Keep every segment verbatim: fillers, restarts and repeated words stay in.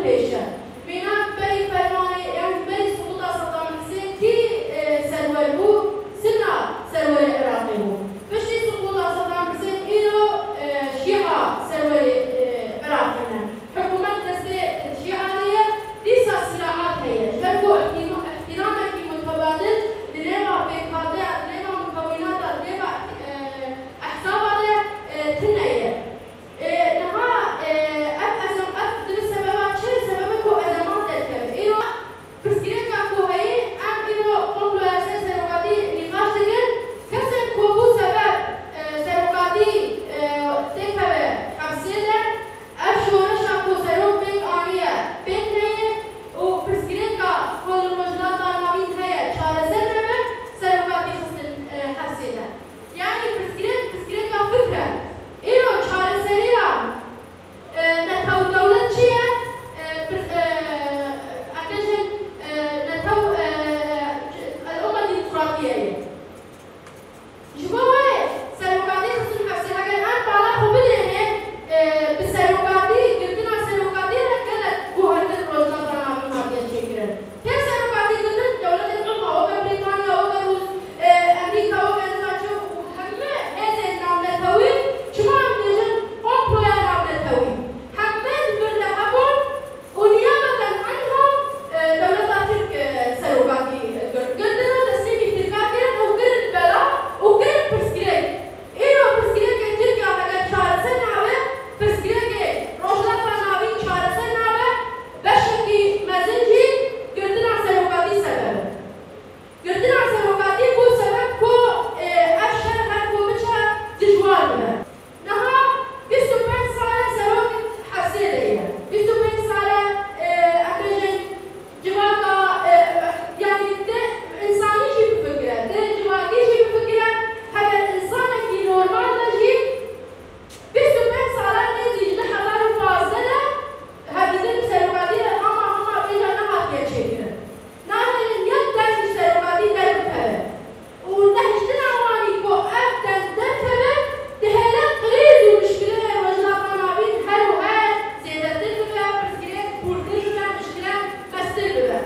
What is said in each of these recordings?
Pêşe. Mînak berî fermanê, yan berî siqûta Sedam Hisên kî, e, serwer bû? Sina serwerê Iraqê bû. Piştî siqûta Sedam Hisên îro, e, Şîa serwerê, e, Iraqê ne. Hikûmet destê Şîa de ye, dîsa siraat heye. Ji ber ku îhtîma-, îhtîramekî mutebadil di nêva pêkhateya, di nêva mukewînata, di nêva, e, ehzaba de, e, tune ye. E, niha, e, ev ezam, ev dibe sebeba çi? Sebeba ku ezaman derkeve. Îro pirsgirêka ku heye, em îro komploya ser serokatî nîqaş dikin. Kesên ku bû sebeb, e, serokatî, e, têkeve hepsê de, ev şoreşa ku serok pêk aniye pêk neyê û pirsgirêka ku li Rojhilata Navîn heye çareser nebe, serokatî xistin, e, hepsê de. Yanî pirsgirêk, pirsgirêka fikr e. Îro çareseriya, e, netew dewlet çi ye? E, pir-, e, em bêjin, e, netew, e, e, el-umma demokratiye ye. Ji bo wê serokatî xistin hepsê. Heger em bala xwe bidêne, e, bi serokatî, girtina serokatî re gelek guhertin Rojhilata Navîn hatiye çêkirin. Tê serokatî girtin dewletên umma weke Brîtanya, weke Rûs, e, Emerîka, weke nizam çi û hemû hêzên navnetewî, çima em dibêjin komploya navnetewî? Hemû li vir de hebûn û niyabeten anha, e, dewleta Tirk, e, serokatî girt. Girtin û teslîmî Tirkan kirin û kirin bela û kirin pirsgirêk. Îro pirsgirêkê Tirkiya heger çareser nabe, pirsgirêkê Rojhilata Navîn çareser nabe, beşekî mezin jî girtina serokatî sebeb e. Girtina serokatî bû sebeb ku, e, ev şer her ku biçe dijwar bibe. Niha bîst û pênc sal e serok hepsê de ye. Bîst û pênc sal e, e, em bêjin civaka, e, yanî tê însanî jî bifikire, tê civakî jî bifikire, heger însanekî normal be jî, bîst û pênc sal e nêzî ji du hezar û pazdeh de hevdîtin bi serokatî re hema hema bêje nehatiye çêkirin. Nahêlin yek dev ji serokatî derbikeve. Û nehiştina wan î ku ev deng derkeve, dihêle krîz û mişkileyê Rojhilata Navîn her û her zêdetir bibe, pirsgirêk kûrtir bibe, mişkile mestir bibe.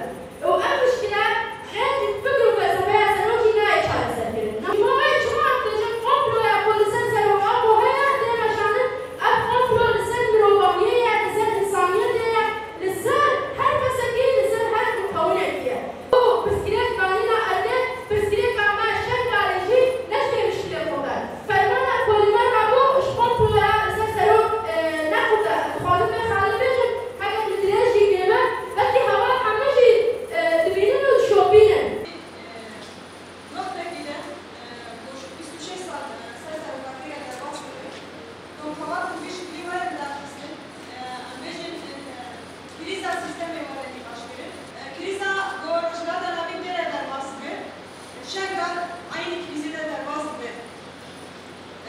Û ev mişkile xêr ji fikr û felsefeya serok jî nayê çareserkirin. Ji bo vê çima em dibêjin komploya ku li ser serok Apo heye, tê meşandin, ev komplo li ser mirovahiyê ye, li ser însaniyetê ye, li ser her kesekî, li ser her mukewinekî ye. Û pirsgirêk danîna erdê, pirsgirêka me Şengalê jî ne ji vê mişkilê xurt e. Fermana ku li me rabû ji komploya li ser serok, e, ne xurt e. Ez dixwazim vê xalê bêjim, heger min dirêj jî kême, belkî heval heme jî, e, dibînin û dişopînin. Noktekî de, e, ku ji bîst û şeş sal, e, ser serokatî re derbas dibe. Ku xebat bi vî şiklî were lidarxistin, e, em bêjin, e, krîza sîstemê were nîqaşkirin. E, krîza ku Rojhilata Navîn tê re derbas dibe, Şengal eynî krîzê de derbas dibe.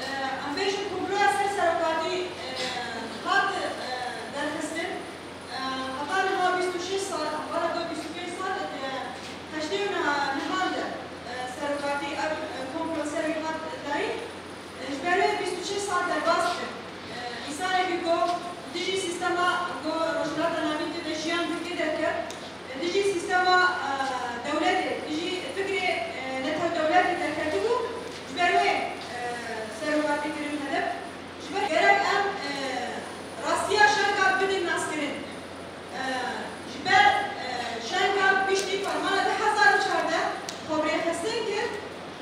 E, em bêjin komploya ser serokatî, e, hat, e, derxistin. E, heta niha bîst û şeş sal, heta niha bîst û pênc sal, e, heştê û niha, nihan de, e, serokatî ev, e, komplo ser wî hat dayîn. Ji ber wê bîst û şeş sal derbas bibin. Însanekî ku dijî sîstema ku Rojhilata Navîn tê de jiyan dike derket, dijî sîstema, e, dewletê, dijî fikrê, e, netew dewletê derketibû, ji ber wê, e, serokatî kirin hedef. Ji ber gerek em, e, rastiya Şengal bidin naskirin. E, ji ber, e, Şengal piştî fermana du hezar û çardeh xwe bi rêxistin kir,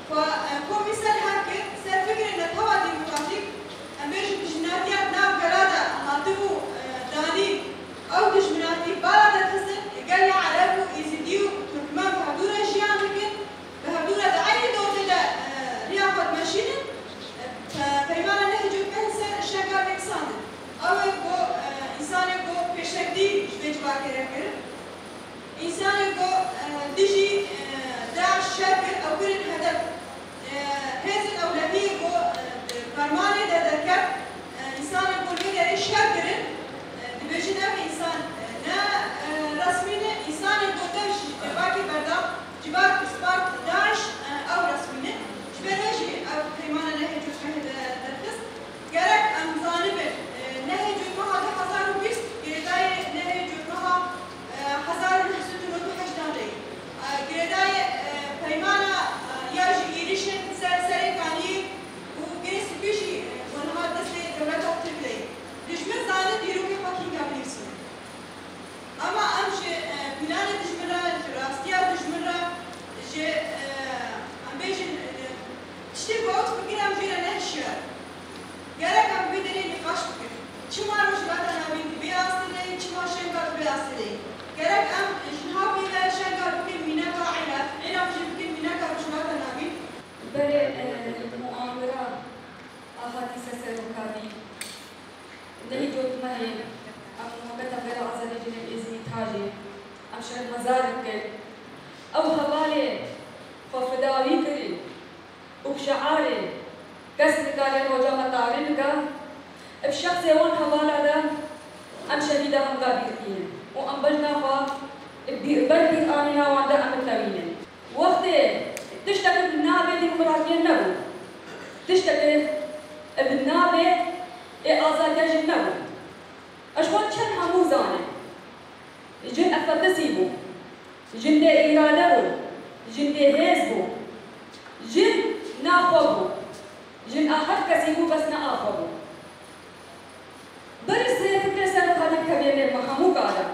xwe, e, komî ser hev kir, ser fikrê netewa demokratîk, em bêjin dijminatiya di nav gela de hatibû, e, danî, ew dijminatî bala derxistin, gelê Ereb û Êzidî û Turkmen bi hevdû re jiyan dikin, bi hevdû re di eynî dotê de, e, riya xwe dimeşînin, e, pe-, peymana nehê cotmehê li ser Şengal vêkisandin. Ew e ku, e, însanê ku pêşengtî ji vê civakê re kir, însanê ku, e, dijî, e, DAIŞ şer kir, ew kirin hedef. E, hêzên ewlehiyê ku, e, di fermanê de derket, e, însanê ku li vê derê şer kirin, e, dibêjin ev însan, e, ne, e, resmî ne, însanê ku dev ji civakê berda, civak spart DAIŞ, e, ew resmî ne. Ji ber wê jî ev peymana nehê cotmehê de derxist. Gerek em zanibin, e, nehê cotmeha du hezar û bîst girêdayî nehê cotmeha Serokatî, nehî cotmehê, em muhabbeta gel azadî jinên êzidî tajê, em şermezar dikin. Ew hevalê xwe fidawî kirî û bi şiarê kes nikare roja me tarî bike. Bi şexsê wan hevala de em şehîda hemga bîr tînin û em bejna xwe bi ber bîranîna wan de em bitewînin. Wextê tiştekî bi navê demokratiyê nebû, tiştekî bi navê ê azadiya jin nebû. Ez xwe çend hemû zanim. Jin efetisî bû. Jin bê îrade bû. Jin bê hêz bû. Jin naxwe bû. Jin a her kesî bû, bes ne a xwe bû. Berî sê fikrê ser û xetî kevê me hemû kare.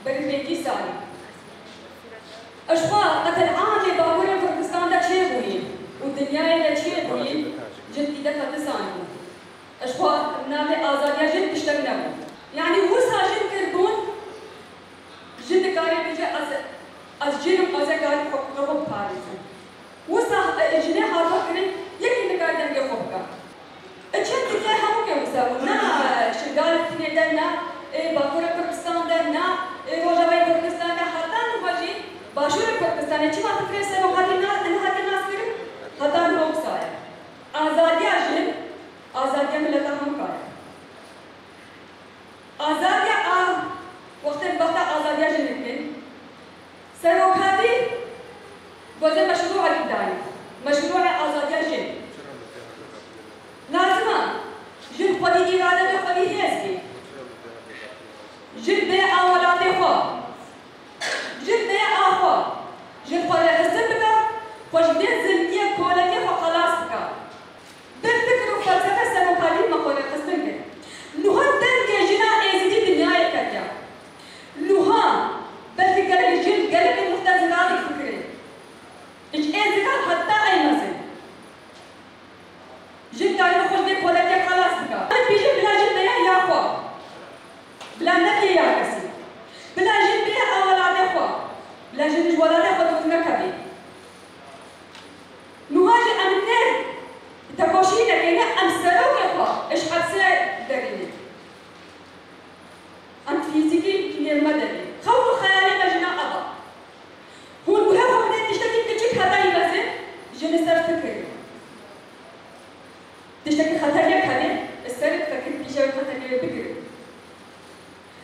Berî pêncî salî. Eşqa qetil amê Bakurê Kurdistan de çêbûyî û dinyayê de çêbûyî, jin tîde fetisan bû. Eşqa navê azadiya jin tiştek nebû. Yanî wisa jin kirbûn, jin dikarê bêje ez, ez jin im, ez ê karî hiqûqa xwe biparêzim. Wisa, e, jinê hate kirin, yekî nikare dengê xwe bike. E, çend dinyayê hemû ke wisa bû. Na, e, Şingalê Tinê de, na, e, Bakurê Kurdistan de, na, e, Rojavayê Kurdistan de, heta niha jî Başûrê Kurdistanê. Çima fikrê serokatî na, nehatiye naskirin? Heta niha wisa ye. Azadiya jin, azadiya mileta hemûka ye. Azadiya a, wextên bexta azadiya jin dikin, serokatî goze meşrûekî dayî, meşrûê azadiya jin. Lazim e jin xwedî îrade be, xwedî hêz bî. Jin bê a welatê xwe. Jin bê a xwe. Jin xwe rêxistin bike, xwe ji vê zilmiyê kolekê xwe xelas bike. Bi fikr û felsefe serokatî me xwe rêxistin kir. Niha dengê jina êzidî dinyayê ketiya. Niha belkî gelek jin gelekî muxtezira difikirê. Ji êzida heta ey mezin. Jin karî xwe ji vê kolekê xelas bike. Em bêjin bila jin bêya ya xwe. Bila nebê ya kesî. Bila jin bêya a welatê xwe. Bila jin ji welatê xwe dûr nekevê. Niha jî em ne tekoşînekê ne, em serokê xwe ji hepsê derînin. Em fîzîkî nêr me derî. Xewn û xeyalê me jina eva. Hûn guhê xwe bidên tiştekî kiçik heta yî mezin jin li ser fikirî. Tiştekî xeteriyek hene, li ser fekir pîşe wê xeteriyê wê bigirin.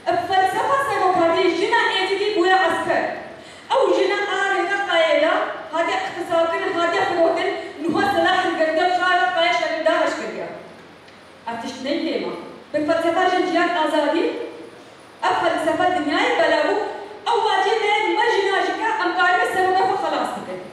Ev felsefa serokatî jina êzidî bûye esker. Ew jina a Rêqayê de hatiye îxtisalkirin, hatiye firotin, niha silah hilgirtiye, çar Rêqayê şerê DAIŞ kiriye. Ev tişt neyê kêm e. Bi felsefa jin, jiyan, azadî, ev felsefa dinyayê bela bû, ew wacî me, me jina jike em karibin serokê xwe xelas bikin.